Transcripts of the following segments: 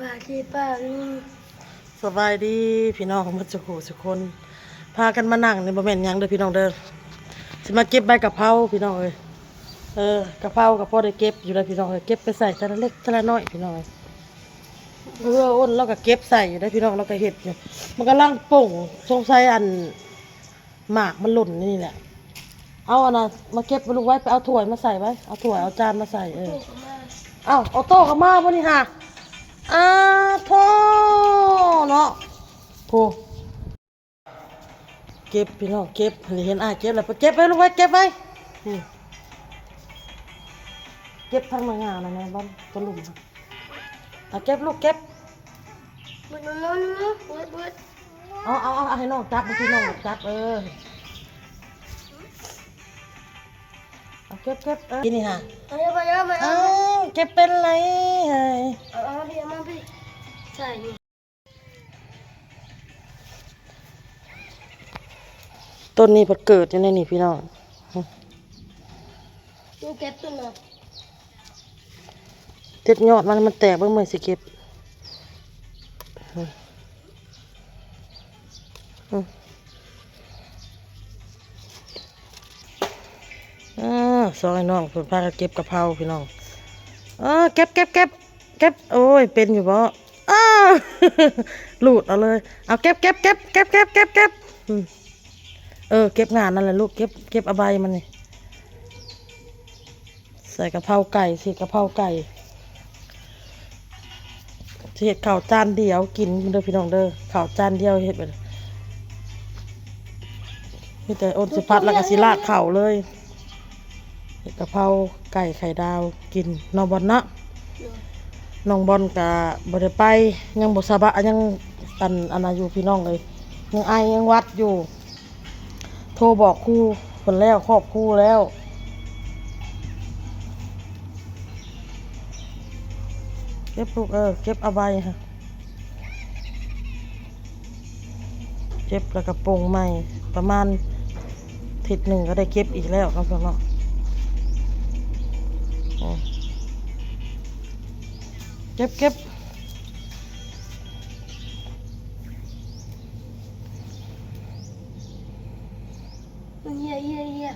ປາທີ່ປາກນີ້ ສະບາຍດີພີ່ນ້ອງໝົດສູ່ຜູ້ສູ່ຄົນ ພາກັນມານັ່ງນີ້ບໍ່ແມ່ນຫຍັງເດີພີ່ນ້ອງເດີ ຊິມາເກັບໃບກະເພົາພີ່ນ້ອງເອີຍ. ເອີ ກະເພົາກໍພໍໄດ້ເກັບຢູ່ໄດ໋ພີ່ນ້ອງເອີຍ ເກັບໄປໃສ່ເທື່ອລະເລັກເທື່ອລະນ້ອຍພີ່ນ້ອງເອີຍ. ເອີ ອ້ນລາວກໍເກັບໃສ່ຢູ່ໄດ໋ພີ່ນ້ອງ ລາວກໍເຮັດຢູ່ ມັນກຳລັງປົ່ງ ສົງໄສອັນ ໝາກມັນຫຼົ່ນນີ້ແຫຼະ. ເອົາອັນນະມາເກັບໄວ້ລູກໄວ້ ໄປເອົາຖ້ວຍມາໃສ່ໄວ້ ເອົາຖ້ວຍເອົາຈານມາໃສ່. ເອີ ເອົາ ອອໂຕ້ກໍມາບໍ່ນີ້ຫາ ອາໂທ້ເນາະ ໂອ້ ເກັບພີ່ນ້ອງ ເກັບ ເຫັນອ້າຍເກັບແລ້ວ ໄປເກັບໄວ້ລູກໄວ້ ເກັບໄວ້ ເກັບທາງໜ້າງານະແມ່ ບ່ອນຕົວລຸ່ມ ເອົາເກັບລູກເກັບ ເບິດ ເບິດ ເບິດ ເອົາ ເອົາ ເອົາ ໃຫ້ນ້ອງຈັບ ບາງທີນ້ອງຈັບ ເອີ ເອົາເກັບ ເກັບ ເອີ ນີ້ຫາ ເອົາ ເອົາ ເອົາ ເອົາ ເກັບເປັນໄລ ເອີ ເອົາ ເອົາ ເອົາ ເອົາ ເອົາ ໃສ່ນີ້ ຕົ້ນນີ້ເພິ່ນເກີດຢູ່ໃນນີ້ພີ່ນ້ອງ ເກັບຕົ້ນນະ ເດັດຍອດມັນ ມັນແຕກ ເບິ່ງເມື່ອຍຊິເກັບ ອືມ ອືມ ອືມ ສອງອ້າຍນ້ອງເພິ່ນພາກັນເກັບກະເພົາພີ່ນ້ອງ ເອີ ເກັບ ເກັບ ເກັບ ເກັບ ໂອ້ຍ ເປັນຢູ່ບໍ່? ອ້າ ລູດເອົາເລີຍ ເອົາ ເກັບ ເກັບ ເກັບ ອືມ ເອີ ເກັບງານນັ້ນແຫຼະລູກ ເກັບ ເກັບເອົາໃບມັນນີ້ ໃສ່ກະເພົາໄກ່ ຊິເຮັດກະເພົາໄກ່ ຊິເຮັດເຂົ້າຈານດຽວກິນເດີພີ່ນ້ອງເດີ ເຂົ້າຈານດຽວເຮັດແບບ ມີແຕ່ອົນຊິພັດ ແລ້ວກໍຊິລາດເຂົ້າເລີຍ ເຮັດກະເພົາໄກ່ໄຂ່ດາວກິນ ນ້ອງບອນເນາະ ນ້ອງບອນກະບໍ່ໄດ້ໄປ ຍັງບໍ່ສະບາຍ ຍັງອັນ ອັນນັ້ນຢູ່ພີ່ນ້ອງເອີຍ ຍັງໄອ ຍັງຫວັດຢູ່ ໂທບອກຄູເພິ່ນແລ້ວ ຄອບຄູແລ້ວ ເກັບລູກເອີ ເກັບເອົາໃບ ເກັບແລ້ວກໍປົ່ງໃໝ່ ປະມານທິດໜຶ່ງກໍໄດ້ເກັບອີກແລ້ວເນາະ ເນາະ ເກັບ ເກັບ ເອີ ເອີ ເອີ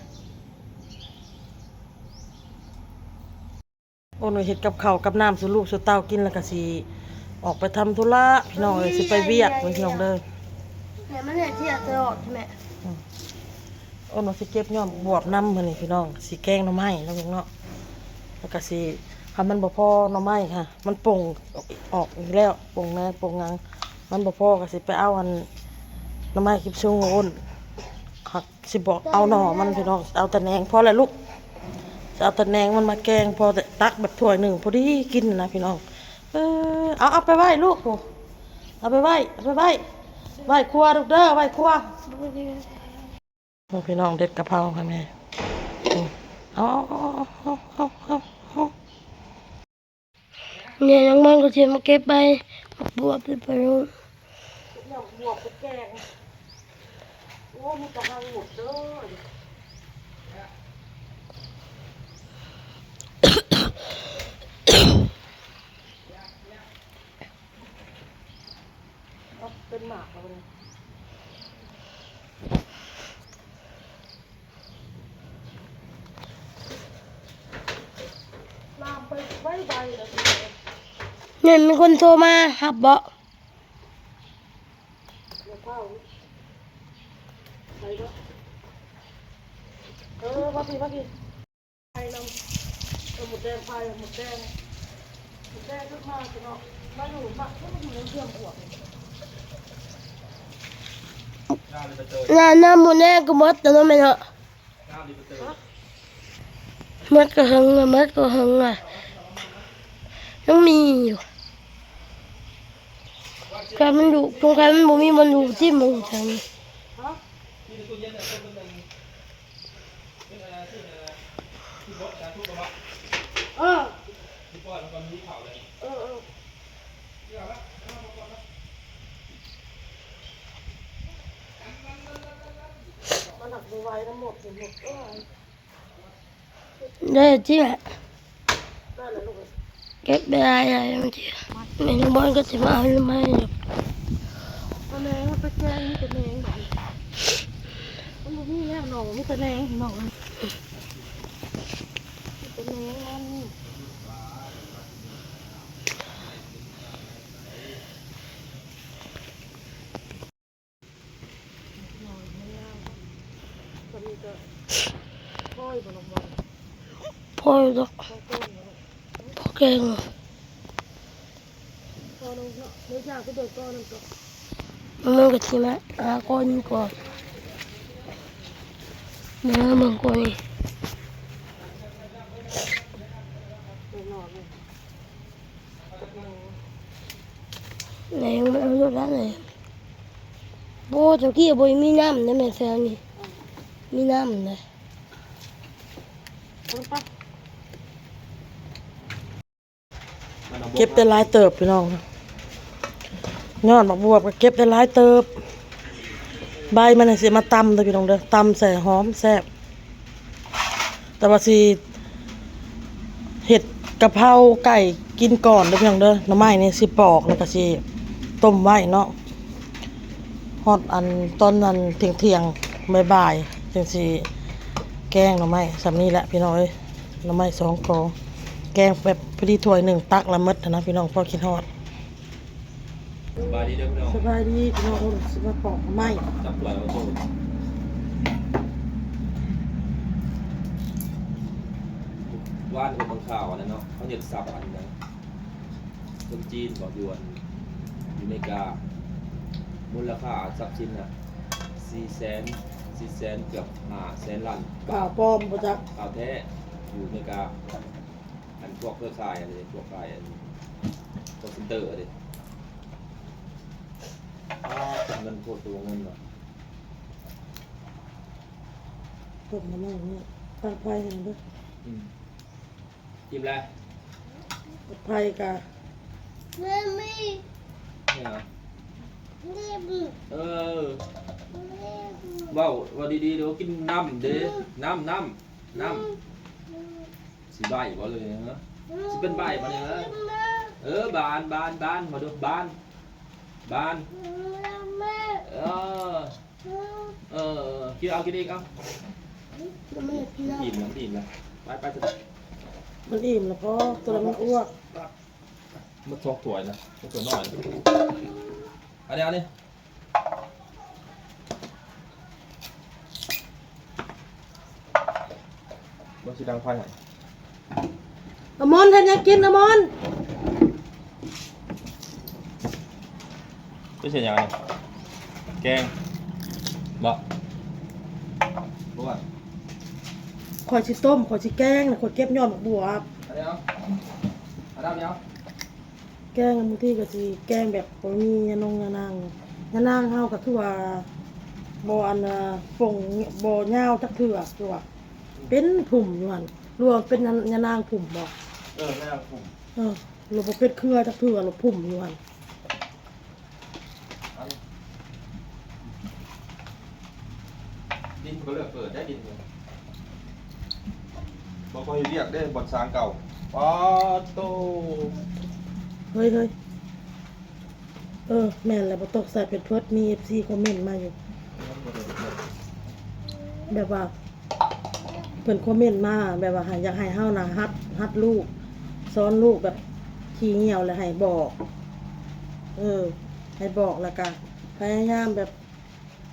ໂອ້ ໜ່ວຍເຮັດກັບເຂົ້າກັບນ້ຳສູ່ລູກສູ່ເຕົ້າກິນ ແລ້ວກໍຊິອອກໄປທຳທຸລະ ພີ່ນ້ອງເອີຍ ຊິໄປວຽກ ພີ່ນ້ອງເດີ ແມ່ມັນເຮັດວຽກຕະຫຼອດແມ່ ອືມ ໂອ້ ໜ່ວຍຊິເກັບຍອດບວບນຳມື້ນີ້ ພີ່ນ້ອງ ຊິແກງໜໍ່ໄມ້ເນາະ ເນາະ ແລ້ວກໍຊິ ຄັນມັນບໍ່ພໍໜໍ່ໄມ້ຫະ ມັນປົ່ງອອກອີກແລ້ວ ປົ່ງແນ ປົ່ງຫຍັງ ມັນບໍ່ພໍກໍຊິໄປເອົາອັນ ໜໍ່ໄມ້ກິບຊຸງໂອ້ນ ຊິບໍ່ເອົາໜໍ່ມັນພີ່ນ້ອງ ເອົາແຕ່ແໜງ ພໍແລ້ວລູກ ຊິເອົາແຕ່ແໜງມັນມາແກງ ພໍແຕ່ຕັກແບບຖ້ວຍໜຶ່ງພໍດີກິນນະພີ່ນ້ອງ ເອີ ເອົາ ເອົາໄປໄວ້ລູກ ເອົາໄປໄວ້ ເອົາໄປໄວ້ ໄວ້ຄົວລູກເດີ ໄວ້ຄົວ ພີ່ນ້ອງ ເດັດກະເພົາໃຫ້ແມ່ ເອົາ ເອົາ ເອົາ ເອົາ ເອົາ ເອົາ ເອົາ ເອົາ ເອົາ ເອົາ ນີ້ນ້ອງບອນກໍຊິມາເກັບໃບໝາກບວບໄປ ເອົາໝາກບວບໄປແກງ ໂອ້ ມີແຕ່ຫາງໝົດເດີ ເອົາ ເປັນໝາກແລ້ວບັດນີ້ ລາມໄປໄວໆ ແມ່ນມີຄົນໂທມາຮັບບໍ່? ເອີ ມາພີ້ ມາພີ້ ໄຂ່ນຳ ເອີ ໝົດແດງ ໄຂ່ໝົດແດງ ໝົດແດງຂຶ້ນມາ ພີ່ນ້ອງ ມາຢູ່ ມາ ມາຢູ່ໃນເຄື່ອງບວກ ນ້ຳ ນ້ຳໝົດແດງກໍໝົດແລ້ວເນາະແມ່ເນາະ ໝົດກໍເຖິງ ໝົດກໍເຖິງ ຍັງມີຢູ່ ແຕ່ມັນຢູ່ ສົງໄສມັນບໍ່ມີບ່ອນຢູ່ທີ່ໝູ່ທາງນີ້ ເອີ ເອີ ເອີ ມັນໜັກບໍ່ໄຫວນະ ໝົດ ໝົດ ເອີ ໄດ້ຈິແຫຼະ ໄດ້ແລ້ວລູກເອີຍ ເກັບໄດ້ຫຼາຍໆ ມັນຊິ ແມງບອນກໍຊິມາເອົາໜໍ່ໄມ້ຢູ່. ເອົາແມງມັນໄປແກງ ມີແຕ່ແມງບາດນີ້ ມັນບໍ່ມີແລ້ວໜໍ່ ມີແຕ່ແມງພີ່ນ້ອງເອີຍ ມີແຕ່ແມງມັນ. ພໍຢູ່ດອກ ພໍແກງ ມັນກໍຊິມາຫາກ້ອນນີ້ກ່ອນ ມາເບິ່ງກ້ອນນີ້. ແນວມັນເອົາໂລດລະເລີຍ. ບໍ່ ເຈົ້າກີ້ບໍ່ມີນ້ຳເດ້ແມ່ ແຖວນີ້ ມີນ້ຳເດ້. ເກັບໄດ້ຫຼາຍເຕີບພີ່ນ້ອງ ຍອດໝາກບວບກໍເກັບໄດ້ຫຼາຍເຕີບ. ໃບມັນຊິມາຕຳເດີພີ່ນ້ອງເດີ ຕຳໃສ່ຫອມແຊບ. ແຕ່ວ່າຊິເຮັດກະເພົາໄກ່ກິນກ່ອນເດີພີ່ນ້ອງເດີ. ໜໍ່ໄມ້ນີ້ຊິປອກ ແລ້ວກໍຊິຕົ້ມໄວ້ເນາະ ຮອດອັນ ຕອນນັ້ນທ່ຽງໆ ບ່າຍໆ ຈັ່ງຊິແກງໜໍ່ໄມ້. ສ່ຳນີ້ແຫຼະພີ່ນ້ອງເອີຍ ໜໍ່ໄມ້ສອງກໍ ແກງແບບພໍດີຖ້ວຍໜຶ່ງ ຕັກລະໝົດຫັ້ນນະພີ່ນ້ອງ ພໍກິນຮອດ. ສະບາຍດີເດີພີ່ນ້ອງ ສະບາຍດີພີ່ນ້ອງ ໂອ້ ຊິມາປອກໜໍ່ໄມ້ ຈັບຖ້ວຍມາໂຊ. ວານເຫັນເບິ່ງຂ່າວອັນນັ້ນເນາະ ເຂົາເຮັດສັບອັນນັ້ນ ຄົນຈີນບໍ ຢູ່ອັນ ຢູ່ເມກາ ມູນລະຄ່າຊັບສິນນະ ສີ່ແສນ ສີ່ແສນ ເກືອບຫ້າແສນລ້ານ. ຂ່າວປອມບໍ່ຈັກ ຂ່າວແທ້ ຢູ່ເມກາ. ອັນພວກເຄືອຂ່າຍ ອັນນີ້ ພວກຂາຍ ອັນ call center ເດ້. ອ້າວ ເປັນເງິນໂພດຕົວເງິນເນາະ. ຕົ້ມນ້ຳມັນນີ້ ຕັ້ງໄຟໃຫ້ເບິ່ງ. ອືມ ອີ່ມແລ້ວ ໄຟກະ ເອີ ເວົ້າ ເວົ້າດີໆ ເດີ ກິນນ້ຳເດ້ ນ້ຳ ນ້ຳ ນ້ຳ. ຊິໃບ້ບໍ່ເລີຍເນາະ ຊິເປັນໃບ້ບໍ່ນີ້ເນາະ. ເອີ ບານ ບານ ບານ ມາດູ ບານ ບານ. ເອີ ເອີ ກິນ ເອົາ ກິນອີກ ເອົາ. ມັນອີ່ມແລ້ວ ມັນອີ່ມແລ້ວ ໄປ ໄປ ໄປ. ມັນອີ່ມແລ້ວ ພໍ ຕົວນັ້ນມັນອ້ວກ ໝົດສອງຖ້ວຍນະ ສອງຖ້ວຍນ້ອຍ. ອັນນີ້ ອັນນີ້ ບໍ່ຊິດັງໄຟໃຫ້. ອາມອນ ເຮັດຫຍັງກິນ ອາມອນ? ເຮັດຫຍັງນີ້? ແກງບໍ? ບໍ່ວ່າ ຂ້ອຍຊິຕົ້ມ ຂ້ອຍຊິແກງ ຂ້ອຍເກັບຍອດໝາກບວບ. ອັນນີ້ເອົາ ອັນນັ້ນເອົາ. ແກງບາງທີກໍຊິແກງແບບບໍ່ມີຍານົງຍານາງ ຍານາງເຮົາກໍຄືວ່າບໍ່ອັນ ອ່າ ປົ່ງ ບໍ່ຍາວຈັກເທື່ອ ຄືວ່າເປັນພຸ້ມຢູ່ຫັ້ນ ຫຼືວ່າເປັນຍານາງພຸ້ມບໍ? ເອີ ຍານາງພຸ້ມ ເອີ ຫຼືບໍ່ເປັນເຄືອຈັກເທື່ອ ຫຼືພຸ້ມຢູ່ຫັ້ນ. ອັນ ດິນກໍເລີກເປີດໄດ້ ດິນ ບໍ່ຄ່ອຍເຮັດວຽກເດ້ ບ່ອນຊາງເກົ່າ. ປາດໂຕ ເຮີ້ຍ ເຮີ້ຍ ເອີ ແມ່ນແຫຼະ ບໍ່ຕ້ອງໃສ່ແພມເພີດ ມີເອັຟຊີຄອມເມັນມາຢູ່ ແບບວ່າ ເພິ່ນຄອມເມັນມາແບບວ່າໃຫ້ ຢາກໃຫ້ເຮົານະ ຫັດ ຫັດລູກ ສອນລູກແບບຂີ້ຫງຽວ ແລ້ວໃຫ້ບອກ ເອີ ໃຫ້ບອກ ແລ້ວກະພະຍາຍາມແບບ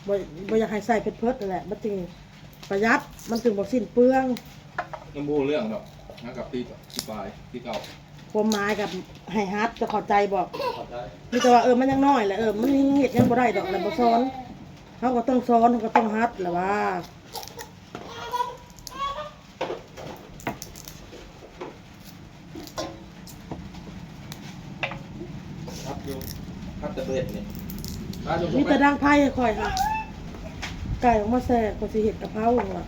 ບໍ່ ບໍ່ຢາກໃຫ້ໃສ່ເພິດໆ ນັ້ນແຫຼະ ມັນຈຶ່ງປະຢັດ ມັນຈຶ່ງບໍ່ສິ້ນເປືອງ. ຍັງບໍ່ຮູ້ເລື່ອງດອກ ຫາກັບປີ ປີປາຍ ປີເກົ່າ ຄວາມໝາຍກັບໃຫ້ຫັດ ເຈົ້າເຂົ້າໃຈບໍ່? ເຂົ້າໃຈ ມີແຕ່ວ່າ ເອີ ມັນຍັງນ້ອຍແຫຼະ ເອີ ມັນຍັງເຮັດຫຍັງບໍ່ໄດ້ດອກ ແລ້ວບໍ່ສອນ ເຮົາກໍຕ້ອງສອນ ເຮົາກໍຕ້ອງຫັດແຫຼະວ່າ. ຮັດຢູ່ ຮັດແຕ່ເບັດນີ້ ມາຢູ່ ມີແຕ່ດັງໄຟໃຫ້ຂ້ອຍຫາ ໄກ່ອອກມາແຊ ຂ້ອຍຊິເຮັດກະເພົາຫັ້ນລະ.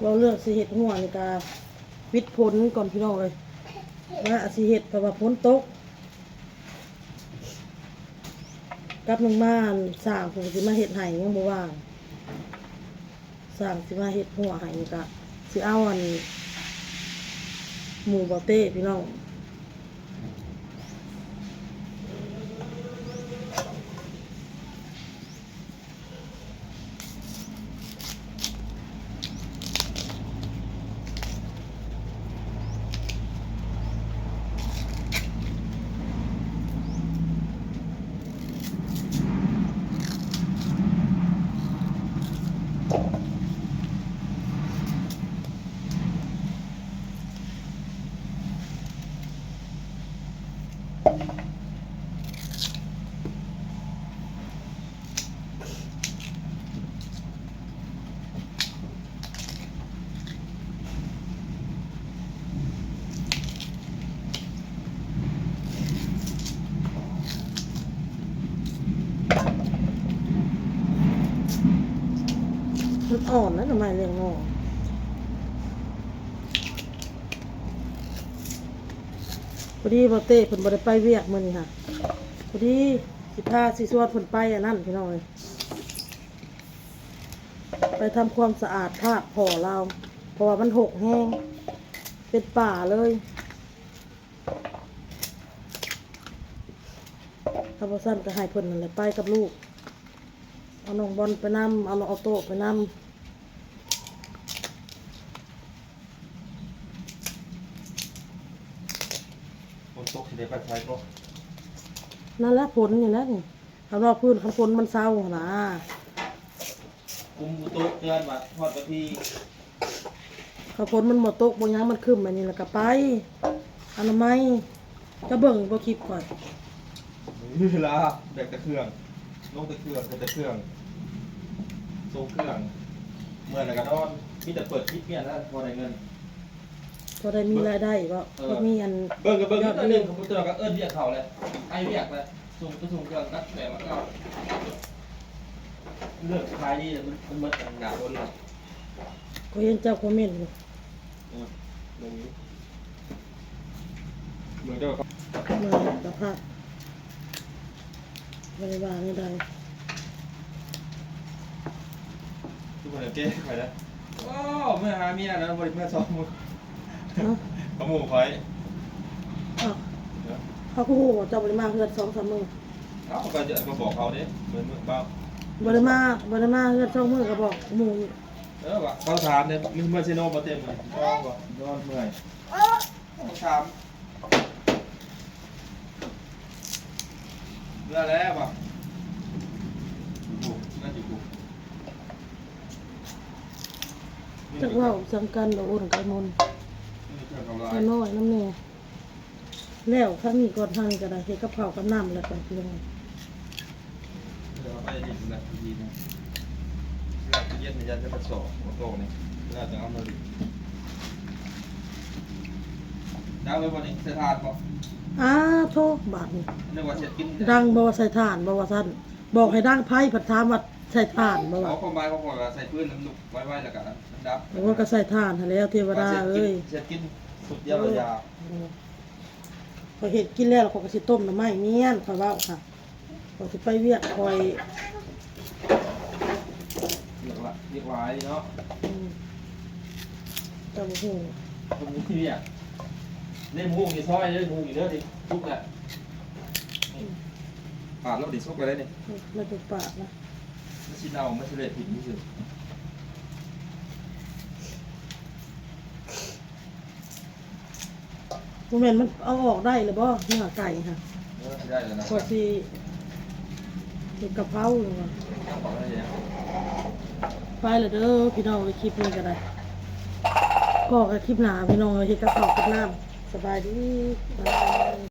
ເວົ້າເລື່ອງຊິເຮັດຫົວນີ້ກະ ປິດຝົນກ່ອນພີ່ນ້ອງເອີຍ. ວ່າຊິເຮັດ ເພາະວ່າຝົນຕົກ ກັບໜຶ່ງມາ ຊ່າງເພິ່ນຊິມາເຮັດໃຫ້ ຍັງບໍ່ວ່າງ. ຊ່າງຊິມາເຮັດຮົ້ວໃຫ້ ນີ້ກະຊິເອົາອັນ ໝູບໍ່ເຕ້ພີ່ນ້ອງ. ມັນອ່ອນນະ ໜໍ່ໄມ້ລຽງງອກ. ພໍດີບໍ່ເຕ້ເພິ່ນບໍ່ໄດ້ໄປວຽກມື້ນີ້ຫະ ພໍດີຊິພາຊິຊວນເພິ່ນໄປອັນນັ້ນພີ່ນ້ອງເອີຍ ໄປທຳຄວາມສະອາດທາດພໍ່ລາວ ເພາະວ່າມັນຮົກແຮງ ເປັນປ່າເລີຍ. ຖ້າບໍ່ຊັ້ນກໍໃຫ້ເພິ່ນນັ້ນແຫຼະໄປກັບລູກ ເອົານ້ອງບອນໄປນຳ ເອົານ້ອງອອໂຕ້ໄປນຳ. ຝົນຕົກຊິໄດ້ໄປໃສບໍ່? ນັ້ນແຫຼະ ຝົນນີ້ແຫຼະນີ້ ຄັນວ່າພື້ນ ຄັນຝົນມັນເຊົາຫັ້ນນາ ກຸ່ມອຸຕຸເຕືອນວ່າຮອດວັນທີ ຄັນຝົນມັນບໍ່ຕົກບໍ່ຫຍັງ ມັນຄຶ້ມແບບນີ້ແລ້ວກໍໄປອະນາໄມ. ຈະເບິ່ງບໍ່ຄລິບຂ້ອຍ? ມີເວລາ ແບກແຕ່ເຄື່ອງ ລົງແຕ່ເຄື່ອງ ຂຶ້ນແຕ່ເຄື່ອງ ສົ່ງເຄື່ອງ ເມື່ອຍແລ້ວກໍນອນ ມີແຕ່ເປີດຄລິບເມຍນະ ພໍໄດ້ເງິນ ພໍໄດ້ມີລາຍໄດ້ບໍ່? ເອີ ພໍມີອັນ ເບິ່ງກໍເບິ່ງຢູ່ໜ້ອຍໜຶ່ງ ຄອມພິວເຕີກໍເອີ້ນວຽກເຂົາແຫຼະ ໄອວຽກແຫຼະ ສົ່ງໄປສົ່ງເຄື່ອງ ນັດແປມາເອົາ ເລື່ອງຂາຍດີ ມັນ ມັນໝົດໜ້າຄົນແລ້ວ. ຂ້ອຍເຫັນເຈົ້າຄອມເມັນຢູ່ ເອີ ເບິ່ງຢູ່ ເບິ່ງເຈົ້າ ມາກັບພະ ບໍ່ໄດ້ວ່າແນວໃດ ຄືບໍ່ໄດ້ແກ້ໄຂນະ. ໂອ້ ເມື່ອຫາເມຍນະ ບໍ່ໄດ້ເມື່ອສອງມື້ ເນາະ ກັບໝູ່ຂ້ອຍ. ອ້າວ ເອີ ເຂົາຄືຮູ້ວ່າເຈົ້າບໍ່ໄດ້ມາເຮືອນສອງສາມມື້? ເອົ້າ ຂ້ອຍກໍຈະມາບອກເຂົາເດ້ ເມື່ອ ເມື່ອ ບໍ່ ບໍ່ໄດ້ມາ ບໍ່ໄດ້ມາເຮືອນສອງມື້ກໍບອກໝູ່. ເອີ ວ່າເຂົາຖາມເດ້ ເມື່ອເຊໂນບໍ່ເຕັມ ເມື່ອຍບໍ່? ນອນເມື່ອຍ ເຂົາຖາມ. ເມື່ອແລ້ວບໍ່? ຢູ່ພຸ້ນ ເມື່ອຢູ່ພຸ້ນ. ຈັກເວົ້າສັງກັນ ບໍ່ອຸ່ນກັບມຸນ ເອີ ເຈົ້າກໍວ່າ ຂ້ານ້ອຍນຳແດ່. ແລ້ວທາງນີ້ກ່ອນ ທາງນີ້ກໍໄດ້ ເຮັດກັບເຂົ້າກັບນ້ຳແລ້ວກ່ອນພີ່ນ້ອງ. ເອີ ເອົາໄປນີ້ພຸ້ນແຫຼະ ດີນະ ເວລາເຢັນນີ້ ຢ້ານຈະມາສອກ ບໍ່ໂຕນີ້ ເວລາຈະເອົາມາຫຼິ້ນ. ດັງເລີຍບໍ່ນີ້ ໃສ່ຖ່ານບໍ່? ອ້າໂທ້ ບາດນີ້ ນຶກວ່າເຮັດກິນ ດັງບໍ່ ໃສ່ຖ່ານບໍ່ວ່າຊັ້ນ ບອກໃຫ້ດັງໄຟ ພັດຖາມວ່າໃສ່ຖ່ານບໍ່ວ່າ. ເອົາ ຄວາມໝາຍຂອງຂ້ອຍວ່າໃສ່ຟືນ ແລ້ວມັນລຸກໄວໆ ແລ້ວກໍມັນດັບ. ໂອ້ ກໍໃສ່ຖ່ານຫັ້ນແຫຼ້ວ ເທວະດາເອີຍ ເຮັດກິນສຸດຍອດ ເອີ ຢາ ເອີ ຂ້ອຍເຮັດກິນແລ້ວ ແລ້ວຂ້ອຍກໍຊິຕົ້ມໜໍ່ໄມ້ມ້ຽນ ຂ້ອຍເວົ້າຄ່ະ ຂ້ອຍຊິໄປວຽກຂ້ອຍ. ວຽກຫຼາຍ ວຽກຫຼາຍເນາະ. ອືມ ຕຳບັກຫຸ່ງ ຕຳບັກຫຸ່ງທີ່ວຽກ ເດ້ ບັກຫຸ່ງນີ້ຊອຍເດ້ ບັກຫຸ່ງນີ້ເດີ ນີ້ສຸກແລ້ວ ອືມ ປາດແລ້ວ ນີ້ສຸກແລ້ວເດ້ນີ້. ອືມ ແລ້ວກໍປາດນະ ມັນຊິເນົ່າ ມັນຊິເລະຖິ້ມຊື່ໆ. ບໍ່ແມ່ນມັນເອົາອອກໄດ້ແລ້ວບໍ່ ເນື້ອໄກ່ຫັ້ນ? ເອີ ຊິໄດ້ແລ້ວນະ ຂ້ອຍຊິເຮັດກະເພົາຢູ່ວ່າ. ໄປແລ້ວເດີພີ່ນ້ອງເອີຍ ຄລິບນີ້ກໍໄດ້ ພໍ້ກັນຄລິບໜ້າພີ່ນ້ອງເອີຍ ເຮັດກັບເຂົ້າກັບນ້ຳ. ສະບາຍດີ.